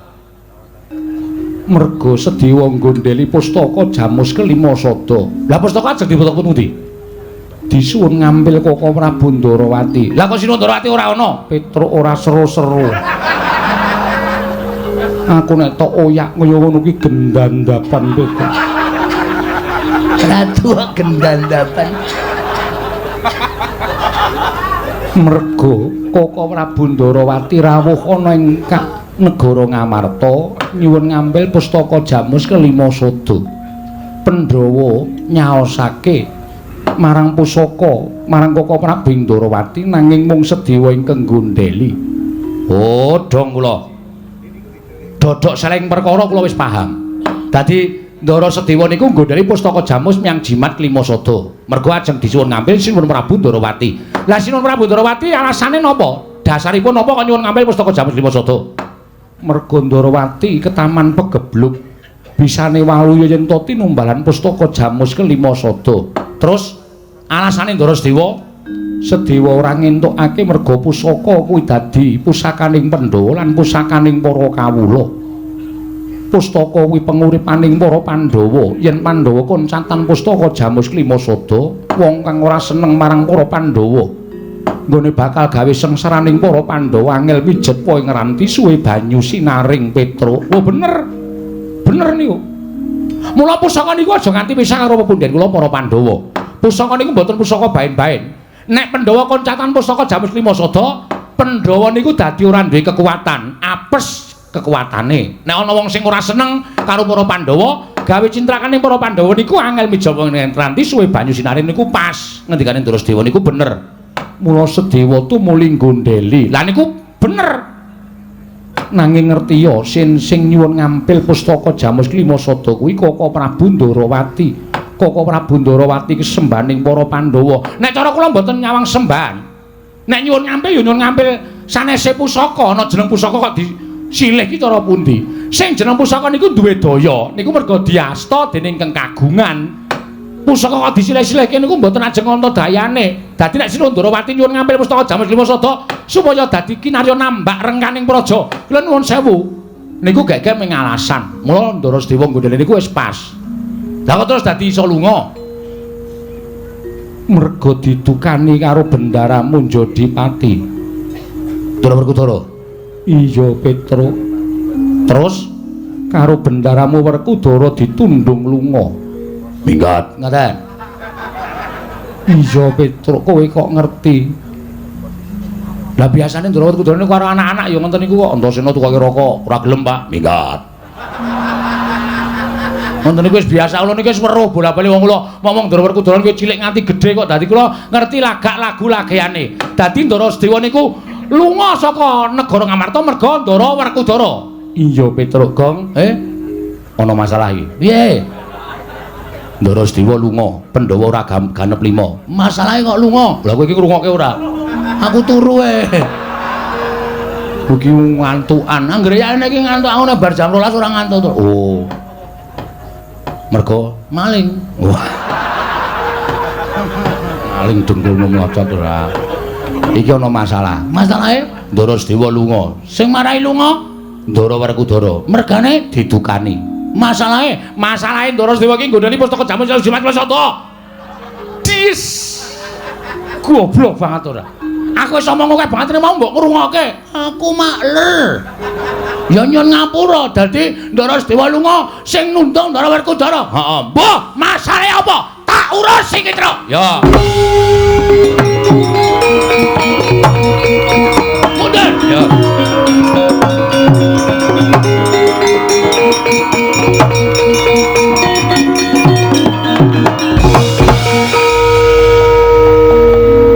Mergo Sedewa nggondheli pustaka Jamus kelima sada. Lah pustaka ajeng dibotok pundi? Disuwun ngambil Koko Prabu Ndarawati. Lah kok Sinuwun Ndarawati ora ana? Petruk ora seru-seru. Aku nek tok oyak kaya ngono kuwi gendandapan Petruk. Ratu gendandapan. Mergo Koko Prabu Ndarawati rawuh ana ing negara Ngamarta nyuwun ngambil pustaka Jamus kelima sada. Pandhawa nyaosake marang pusaka marang Koko Prabu Ndarawati nanging mung Sedewa ingkang nggondheli. Oh, dong kula. Dodok seleng perkara kula wis paham. Dadi Ndara Sedewa niku nggondheli pustaka Jamus miyang jimat kelima sada. Mergo ajeng disuwun ngambil Sinuwun Prabu Ndarawati. Lah Sinuwun Prabu Ndarawati alasane napa? Dasaripun napa kok nyuwun ngambil pustaka Jamus kelima sada? Mergo Ndarawati ketaman pegebluk bisane waluya yen to tinumbalan pustaka Jamus kelima sada. Terus alasane Ndara Sedewa? Sedewa ora ngentukake mergo pusaka kuwi dadi pusakaning Pandhawa lan pusakaning para kawula. Pustaka kuwi penguripaning para Pandhawa. Yen Pandhawa koncatan pustaka Jamus kelima sada, wong kang ora seneng marang para Pandhawa nggone bakal gawe sengsaraning para Pandhawa angel mijet po ing ranti suwe banyu sinaring Petruk. Oh bener. Bener niku. Mula pusaka niku aja nganti pisah karo pepundhen kula para Pandhawa. Pusaka niku mboten pusaka baen-baen. Nek Pandhawa koncatan pusaka Jamus lima sada, Pandhawa niku dadi ora duwe kekuatan, apes kekuatane. Nek ana wong sing ora seneng karo para Pandhawa, gawe cintrakane para Pandhawa niku angel mijawa ing ranti suwe banyu sinaring niku pas. Ngendikane Ndara Sedewa niku bener. Mula Sedewa tumuli nggondheli. Lah niku bener. Nanging ngerti ya sin sing nyuwun ngampil pustaka Jamus kelima sada kuwi Koko Prabu Ndarawati. Koko Prabu Ndarawati kesembahaning para Pandhawa. Nek cara kula mboten nyawang sembahan. Nek nyuwun ngampil ya nyuwun ngampil sanese pusaka, ana jeneng pusaka kok disilih ki cara pundi? Sing jeneng pusaka niku duwe daya, niku mergo diasta dening kang kagungan. Pusaka kok disilih-silihke niku mboten ajeng antadayane. Dadi nek Sira Ndorowati nyuwun ngampil pustaka Jamus Lima Sada supaya dadi kinarya nambak rengkaning praja. Kula nuwun sewu. Niku gek-gek mung alasan. Mula Ndara Sedewa nggondheli niku wis pas. Lah kok terus dadi iso lunga? Mergo didukani karo Bendaramu Njodipati. Ndara Werkudara. Iya, Petruk. Terus karo Bendaramu Werkudara ditundung lunga. Minggat. Ngaten. Iya, Petruk, kowe kok ngerti? Lah biasane Ndara Werkudara niku karo anak-anak ya ngoten niku kok Antasena tukoke rokok, ora gelem, Pak. Minggat. Ngoten niku wis biasa, kula niki wis weruh bola-bali wong kula ngomong Ndara Werkudara niku cilik nganti gedhe kok dadi kula ngerti lagak lagu lageane. Dadi Ndara Sedewa niku lunga saka negara Ngamarta merga Ndara Werkudara. Iya, Petruk, Gong. Ana masalah iki. Piye? Ndara Sedewa lunga, Pandhawa ora ganep 5. Masalahe kok lunga? Lah kowe iki ngrungokke ora? Aku turu e. Iki ngantukan. Anggere yane iki ngantuk aku nek bar jam 12 ora ngantuk to. Oh. Mergo maling. Wah. Maling dengkulmu mlocot ora. Iki ana masalah. Masalahe Ndara Sedewa lunga. Sing marai lunga Ndara Werkudara. Mergane didukani. Masalahe, masalahe Ndara Sedewa iki nggondheli pustaka Jamus Jimat Sada. Dis. Goblok banget ora. Aku wis omong akeh banget mau mbok ngrungokke. Aku makler. Ya nyun ngapura dadi Ndara Sedewa lunga sing nundung Ndara Werkudara. Heeh. Mbah, masalahe apa? Tak urus iki, Truk. Ya. Mundur. Ya.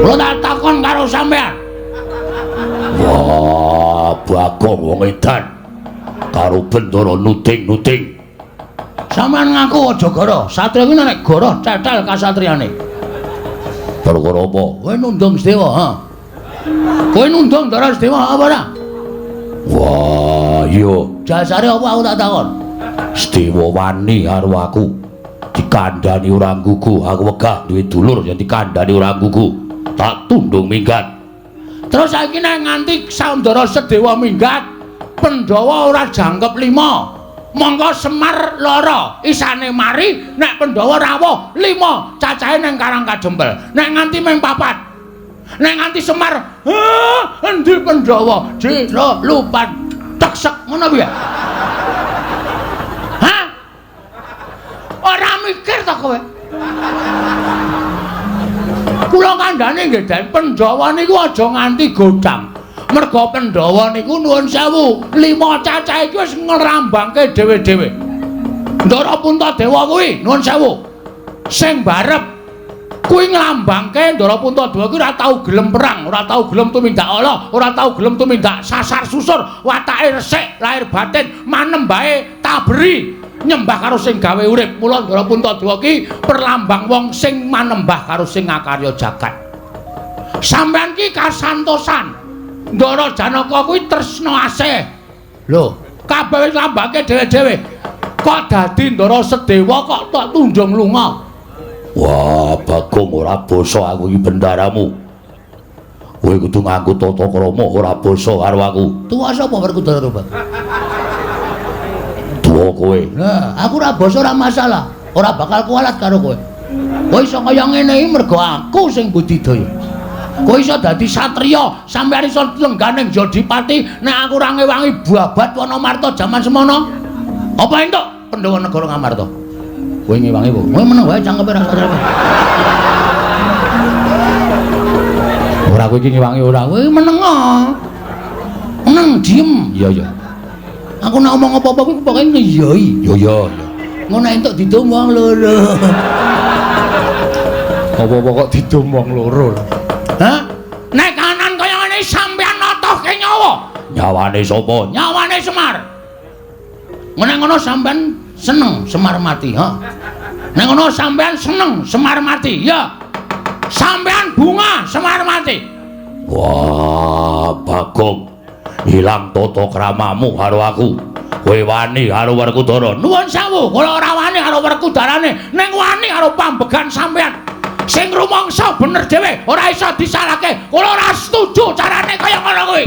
Kula tak takon karo sampean. Wah, Bagong wong edan karo Bendara nuding-nuding. Sampean ngaku aja goro. Satria kuwi nek goro cetel kasatriane. Perkara apa? Kowe nundung Sedewa, ha? Kowe nundung Ndara Sedewa apa ora? Wah, iya. Jasare apa aku tak takon? Sedewa wani karo aku. Dikandhani ora nggugu, aku wegah duwe dulur yen dikandhani ora nggugu. Tak tundung minggat. Terus saiki nek nganti Ndara Sedewa minggat, Pandhawa ora jangkep 5. Mongko Semar lara, isane mari nek Pandhawa rawuh 5 cacahe ning Karang Kadempel. Nek nganti ming 4. Nek nganti Semar, heh, endi Pandhawa? Jero lupan teksek ngono piye? Hah? Ora mikir ta kowe? Kula kandhane nggih Den, Pandhawa niku aja nganti godhang. Merga Pandhawa niku nuwun sewu, 5 cacah iki wis ngrambangke dhewe-dhewe. Ndara Puntadewa kuwi nuwun sewu. Sing barep kuwi nglambangke Ndara Puntadewa kuwi ora tau gelem perang, ora tau gelem tumindak ala, ora tau gelem tumindak sasar susur, watake resik, lahir batin, manembahe taberi, nyembah karo sing gawe urip. Mula Ndara Puntadewa ki perlambang wong sing manembah karo sing ngakarya jagat. Sampeyan ki kasantosan. Ndara Janaka kuwi tresna asih. Lho, kabeh wis lambangke dhewe-dhewe. Kok dadi Ndara Sedewa kok tok tunjung lunga? Wah, Bagong ora basa aku iki bendaramu. Kowe kudu nganggo tata krama ora basa karo aku. Tuwa sapa Werkudara, Bang? Tuwa kowe. Lah, aku ora basa ora masalah. Ora bakal kualat karo kowe. Kowe iso kaya ngene iki mergo aku sing budidaya. Kowe iso dadi satriya, sampeyan iso lengganing Jodipati nek aku ora ngewangi babat Wanamarta jaman semono. Apa entuk Pandhawa negara Ngamarta? Kowe ngewangi apa? Kowe meneng wae cangkeme ra sadar. Ora kowe iki ngewangi ora. Kowe meneng. Meneng diem. Iya iya. Aku nek omong apa-apa kuwi pokoke ngeyoi. Iya iya iya. Ngono entuk didum wong loro. Apa-apa kok didum wong loro. Hah? Nek kanan kaya ngene sampeyan notohke nyawa. Nyawane sapa? Nyawane Semar. Nek ngono sampeyan seneng Semar mati, ha? Nek ngono sampeyan seneng Semar mati, ya. Sampeyan bunga Semar mati. Wah, Bagong. Ilang tata kramamu karo aku. Kowe wani karo Werkudara? Nuwun sewu, kula ora wani karo Werkudarane, ning wani karo pambegan sampean. Sing rumangsa bener dhewe, ora iso disalahke. Kula ora setuju carane kaya ngono kuwi.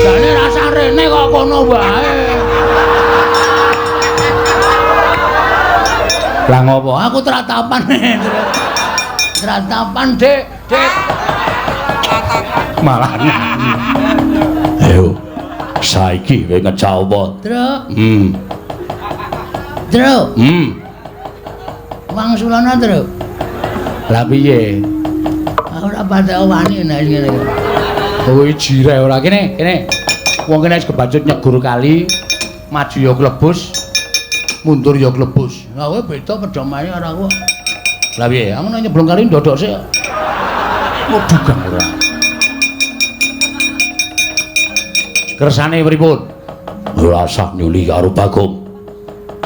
Jane rasa rene kok kono wae. Lah ngopo? Aku tratapan. Tratapan, Dik. Dik. Malah nyanyi. Ayo. Saiki kowe ngejawab. Truk. Truk. Wangsulana, Truk. Lah piye? Aku ora patek wani nek ngene iki. Kowe jireh ora kene, kene. Wong kene wis kebacut nyegur kali, maju ya klebus, mundur ya klebus. Lah kowe beda pedomane karo aku. Lah piye? Aku nek nyeblung kali ndodok sik. Waduh, ora. Kersane pripun? Ora usah nyuli karo Bagong.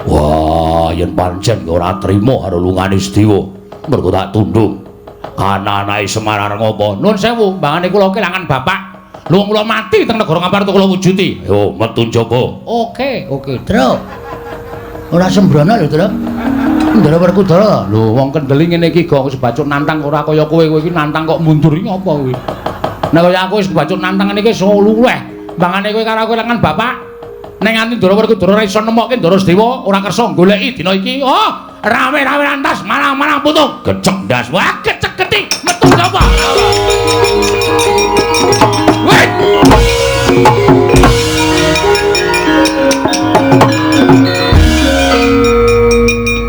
Wah, yen pancen ora trima karo lungane Sedewa, mergo tak tundung. Ana-anake Semar arep ngopo? Nuwun sewu, mbangane kula kelangan bapak. Lho kula mati teng negara Ngamarta kula wujudi. Yo, metu njaba. Oke, oke. Truk. Ora sembrono lho, Truk. Ndara Werkudara. Lho, wong kendeli ngene iki gong sebacut nantang ora kaya kowe. Kowe iki nantang kok mundur iki apa kowe? Nek kaya aku wis kebacut nantang ngene iki iso luweh. Mbangane kowe karo aku kelangan bapak. Nek nganti Ndara Werkudara ora iso nemokke Ndara Sedewa, ora kersa goleki dina iki. Oh, rame-rame lantas malang-malang putung. Gecek ndas. Wah, gecek geti. Metu sapa? Weh.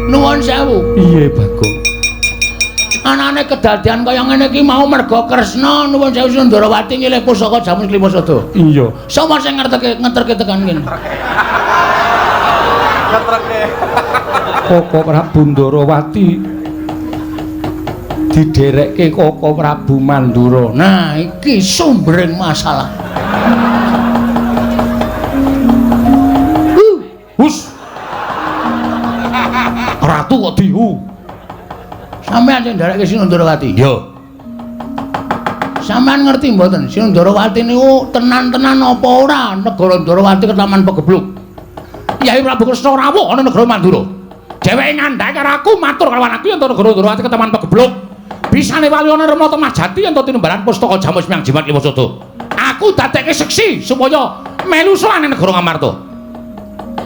Nuwun sewu. Piye, Bagong? Anane kedadian kaya ngene iki mau mergo Kresna nuwun sewu Sundarawati nyilih pusaka Jamus Klimasada. Iya. Sapa sing ngerteke ngeterke tekan kene? Ngeterke. Koko Prabu Ndarawati didherekke Koko Prabu Mandura. Nah, iki sumbering masalah. Hus. Ratu kok dihu. Sampeyan sing nderekke Sinundarawati? Iya. Sampeyan ngerti mboten Sinundarawati niku tenan-tenan apa ora negara Ndarawati ketaman pegebluk. Yai Prabu Kresna rawuh ana negara Mandura. Dheweke ngandhake karo aku matur karo aku yen negara Ndarawati ketaman pegebluk. Bisane wali ana Rama Temah Jati yen tinumbalan pustaka Jamus Miang Jimat Limasada. Aku dadekke seksi supaya melu sowan ning negara Ngamarta.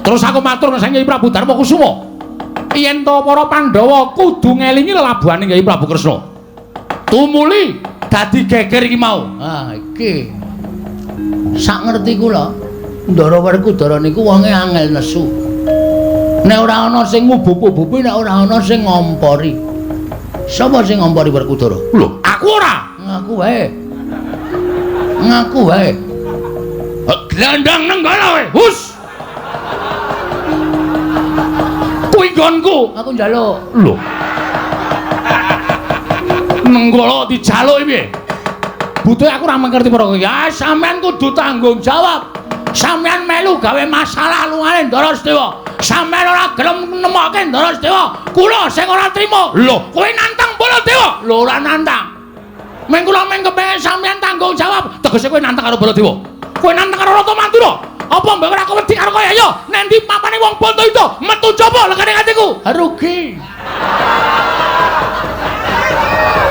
Terus aku matur nang Kyai Prabu Darma Kusuma. Yen to para Pandhawa kudu ngelingi lelabuhane Kyai Prabu Kresna. Tumuli dadi geger iki mau. Ah, iki. Sak ngerti kula, Ndara Werkudara niku wonge angel nesu. Nek ora ana sing ngubup-ubupi, nek ora ana sing ngompori. Sapa sing ngompori Werkudara? Lho, aku ora. Ngaku wae. Ngaku wae. Glandang nenggala wae. Hus. Kuwi nggonku. Aku njaluk. Lho. Nenggala dijaluki piye? Butuhe aku ora ngerti perkara iki. Ya sampean kudu tanggung jawab. Sampean melu gawe masalah lungane Ndara Sedewa. Sampean ora gelem nemokke Ndara Sedewa. Kula sing ora trima. Lho, kowe nantang Baladewa? Lho, ora nantang. Meng kula meng kepengin sampean tanggung jawab. Tegese kowe nantang karo Baladewa. Kowe nantang karo Ratu Mandura. Apa mbok ora wedi karo kowe? Ayo, nendi papane wong Bantayuda metu coba legane atiku. Rugi.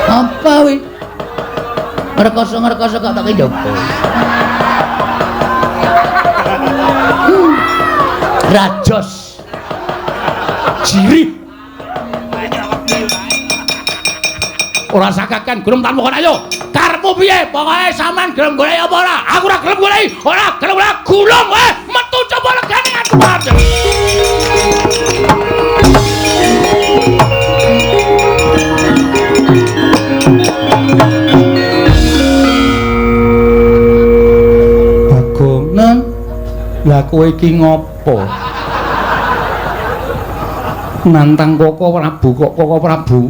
Apa wi? Ngrekoso-ngrekoso kok tak njaba. Rajos. Jirih. Ora sakakan gelem tanpa kon ayo. Karepmu piye? Pokoke sampean gelem goleki apa ora? Aku ora gelem goleki. Ora gelem ora gulung kowe. Metu coba legane aku. Bagong, Nan. Lah kowe iki ngopo? Nantang Koko Prabu kok Koko Prabu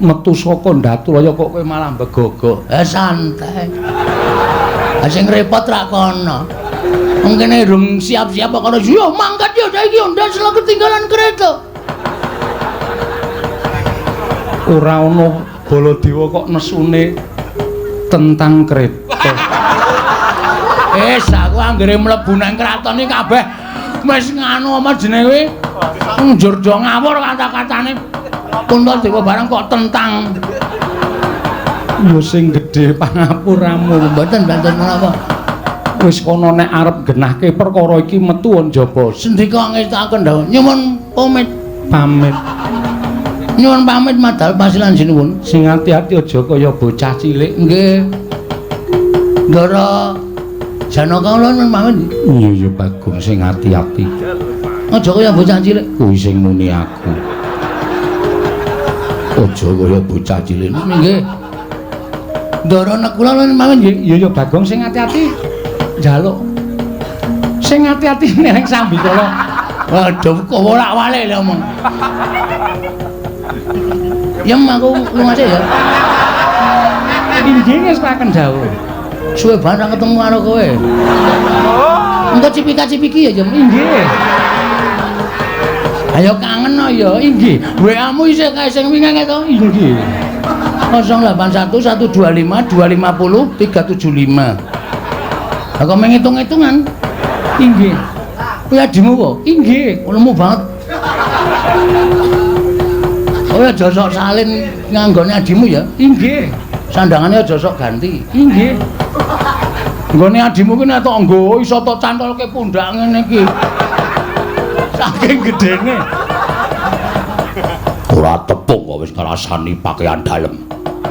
metu saka Ndatulaya kok kowe malah mbegogok. Santai. Sing repot rak kono. Wong kene rung siap-siap kok karo yo mangkat yo saiki yo ndak selok ketinggalan kereta. Ora ana Baladewa kok nesune tentang kereta. Wis aku anggere mlebu nang kraton iki kabeh wis nganu apa jenenge kuwi? Njur do ngawur kata-katane. Puntadewa barang kok tentang. Ya sing gedhe pangapuramu. Mboten mboten menapa. Wis kono nek arep genahke perkara iki metu njaba. Sendika ngestakaken dawuh. Nyuwun pamit. Pamit. Nyuwun pamit madal pasilan sinuwun. Sing ati-ati aja kaya bocah cilik. Nggih. Ndara Janaka kula nyuwun pamit. Iya ya Bagong sing ati-ati. Aja kaya bocah cilik. Kuwi sing muni aku. Aja kaya bocah cilik. Nggih. Ndara nek kula nyuwun pamit nggih. Iya ya Bagong sing ati-ati. Njaluk. Sing ati-ati ning sambikala. Waduh kok wolak-walik lho omong. Yem aku lunga sik ya. Inggih ngestaken dawuh. Suwe banget ketemu karo kowe. Engko cipika-cipiki ya, Yem. Inggih. Ayo kangen no ya, inggih. WA-mu isih kae sing wingi to? Inggih. 081 125 250 375. Lah kok menghitung-hitungan? Inggih. Kuwi adimu kok? Inggih. Lemu banget. Oh aja sok salin nganggone adimu ya. Inggih. Sandangane aja sok ganti. Inggih. Nggone adimu ki nek tok nggo iso tok cantolke pundak ngene iki. Saking gedene. Ora tepung kok wis ngrasani pakaian dalem.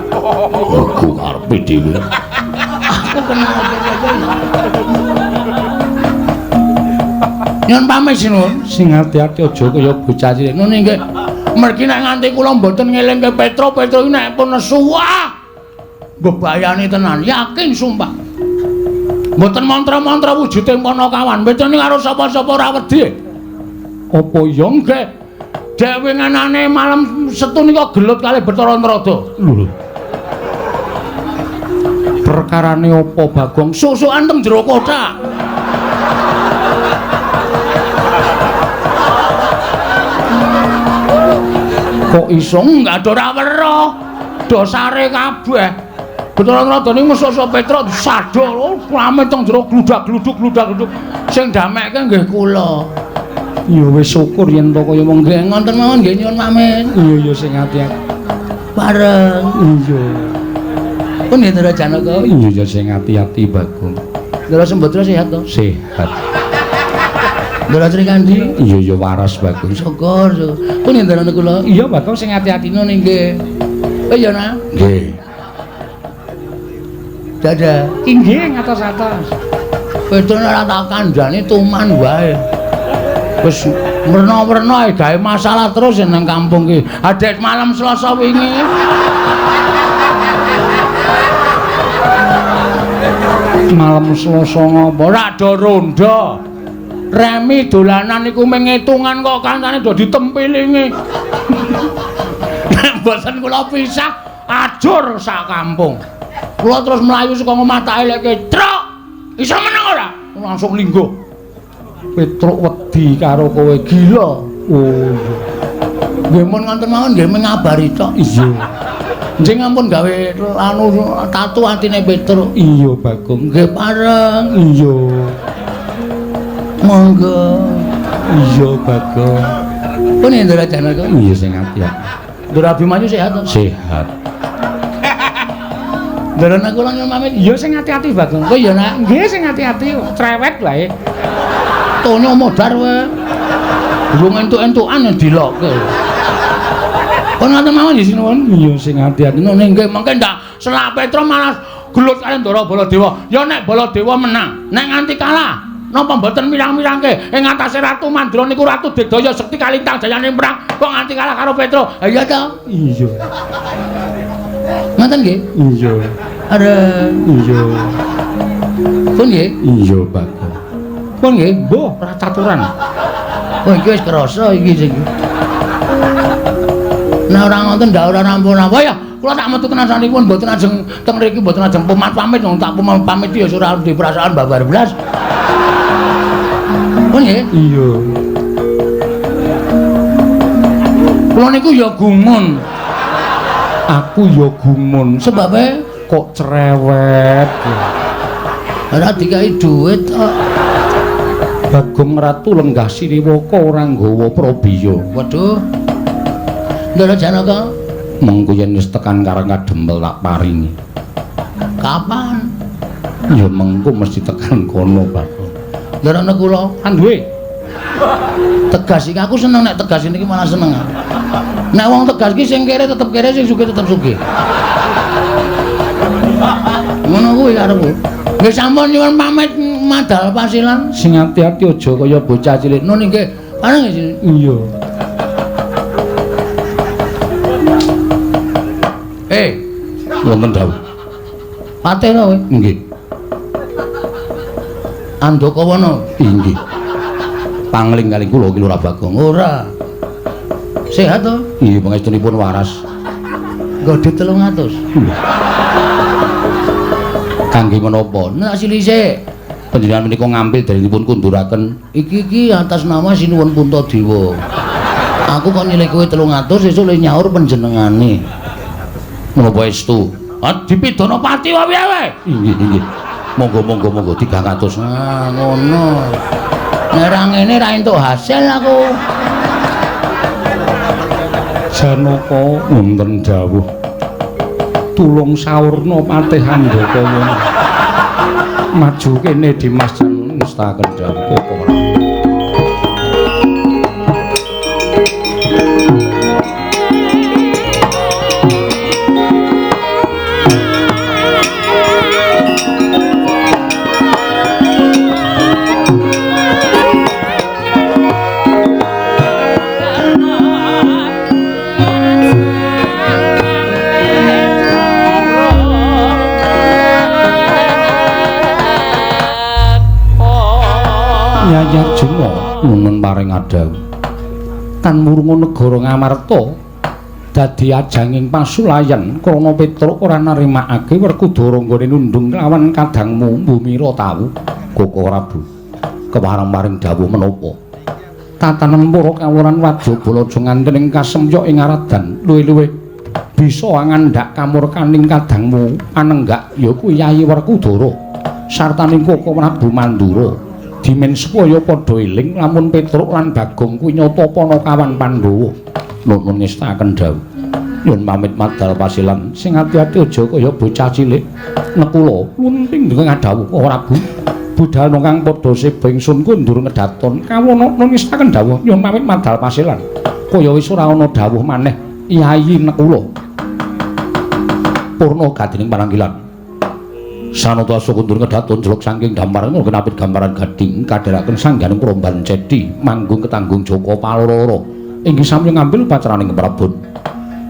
Mergo karepe dhewe. Aku kenal Nyuwun pamit sinuwun. Sing ati-ati aja kaya bocah cilik. Ngono nggih. Mergi nek nganti kula mboten ngelingke Petro, Petro iki nek pun nesu wah mbebayani tenan, yakin sumpah. Mboten mantra-mantra wujude Panakawan. Petro niki karo sapa-sapa ora wedi. Apa ya nggih? Dek winginane malam Setu nika gelut kalih Bathara Narada. Lho. Perkarane apa Bagong? Susukan teng jero kothak. Kok iso enggak ada ora weruh. Dosare kabeh. Bathara Narada niku mesuk Petruk disadol, rame teng jero gludak-gluduk gludak-gluduk. Sing damekke nggih kula. Ya wis syukur yen to kaya mong nggih ngoten mawon nggih nyuwun pamit. Iya ya sing ati-ati. Bareng. Iya. Pun nggih Ndara Janaka. Iya ya sing ati-ati Bagong. Ndara Sembadra sehat to? Sehat. Ndara Srikandhi? Iya ya waras Bagong. Syukur. Pun nggih Ndara kula. Iya Bagong sing ati-ati ngono nggih. Oh iya nah. Nggih. Dadah. Inggih ngatos-atos. Petro ora tak kandhani tuman wae. Wis werna-werna gawe masalah terus nang kampung ki. Adek malam Selasa wingi. Malam Selasa ngopo? Ora do rondo. Remi dolanan iku mengitungan kok kancane do ditempilingi. Nek mboten kula pisah ajur sak kampung. Kula terus mlayu saka omah tak eleke, "Truk, iso meneng ora?" Langsung lingguh. Petruk wedi karo kowe gila. Oh iya. Nggih mun ngoten mawon nggih mengabari tok. Iya. Nggih ampun gawe anu tatu atine Petruk. Iya Bagong. Nggih pareng. Iya. Monggo. Iya Bagong. Pun Ndara Janaka. Iya sing ati-ati. Ndara Abimanyu sehat to? Sehat. Ndara nek kula nyuwun pamit. Iya sing ati-ati Bagong. Oh iya nak. Nggih sing ati-ati cerewet wae. Tonyo modar wae. Durung entuk-entukan dilokke. Pun ngoten mawon nggih sinuwun. Iya sing ati-ati. Ngono nggih mengke ndak selak Petro malah gelut karo Ndara Baladewa. Ya nek Baladewa menang, nek nganti kalah napa mboten mirang-mirangke ing atase Ratu Mandra niku Ratu Digdaya Sekti Kalintang jayane perang kok nganti kalah karo Petro. Ha iya to? Iya. Ngoten nggih? Iya. Areng. Iya. Pun nggih? Iya Bagong. Pun nggih, mbuh ora caturan. Oh iki wis krasa iki sing. Nek ora ngoten ndak ora rampung-rampung ya. Kula tak metu kenasanipun mboten ajeng teng mriki mboten ajeng pamit-pamit wong tak pamit ya ora di perasaan babar blas. Pun nggih? Iya. Kula niku ya gumun. Aku ya gumun. Sebabe kok cerewet. Ora dikai dhuwit kok. Bagong Ratu lenggah siriwaka ora nggawa prabiya. Waduh. Ndara Janaka, mengko yen wis tekan Karang Kadempel tak paringi. Kapan? Ya mengko mesti tekan kono, Bagong. Ndara kula anduwe. Tegas iki aku seneng nek tegas niki malah seneng. Nek wong tegas iki sing kere tetep kere, sing sugih tetep sugih. Ngono kuwi karepku. Nggih sampun nyuwun pamit madal pasilan. Sing ati-ati aja kaya bocah cilik. Nun nggih. Pareng nggih. Iya. Wonten dawuh. Patih to kowe? Nggih. Andakawana? Inggih. Pangling kali kula ki Lurah Bagong. Ora. Sehat to? Nggih, pangestunipun waras. Nggo dhuwit 300. Kangge menapa? Nek silise panjenengan menika ngambil darinipun kunduraken iki atas nama Sinuwun Puntadewa. Aku kok nyilih kowe 300 sesuk le nyaur panjenengane. Menapa estu? Ah dipidana pati wae wae. Inggih, inggih. Monggo monggo monggo 300. Ah ngono. Nek ra ngene ra entuk hasil aku. Janaka wonten dawuh. Tulung saurna patih Andakawana. Maju kene Dimas ngestaken dawuh Koko. Yayi Arjuna nuwun paring adhawuh. Tan murunga negara Ngamarta dadi ajanging pasulayan krana Petruk ora narimakake Werkudara nggone nundung lawan kadangmu Bumira tawu Koko Prabu. Kepareng paring dawuh menapa? Tatanan para kawuran wajaba aja nganten ing kasemyok ing aradan luwih-luwih bisa ngandhak kamurkaning kadangmu anenggak ya kuwi Yayi Werkudara sartaning Koko Prabu Mandura. Dimen supaya padha eling lamun Petruk lan Bagong kuwi nyata panakawan Pandhawa. Nuwun ngestaken dawuh. Nyuwun pamit madal pasilan. Sing ati-ati aja kaya bocah cilik. Nekula lunting ngadhawuh Prabu. Budal kang padha seba ingsun kundur ngedaton. Kawana nuwun ngestaken dawuh. Nyuwun pamit madal pasilan. Kaya wis ora ana dawuh maneh Yayi Nekula. Purna gadining pananggilan. Sanata kundur kedaton jeluk saking gambaran kenapit gambaran gading kadheraken sangganing Promban Cedi manggung ketanggung Joko Paloro inggih sami ngambil upacaraning Prabon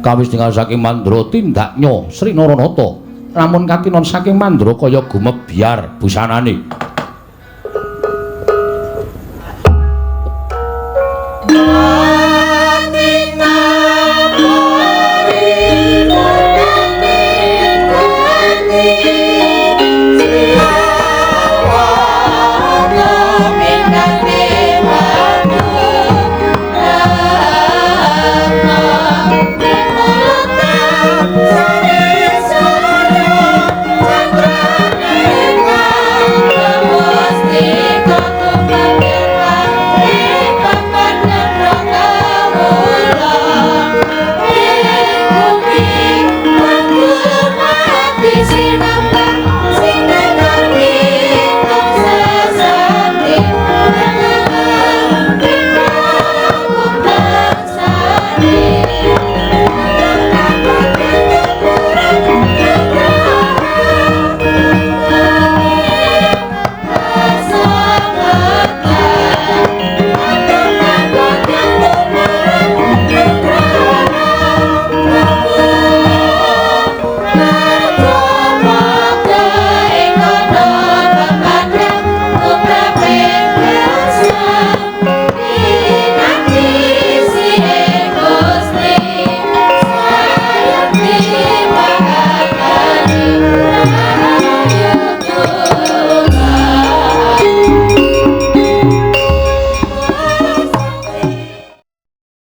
kawis tinggal saking Mandra tindaknya Sri Naranata lamun katinon saking Mandra kaya gumebyar busanane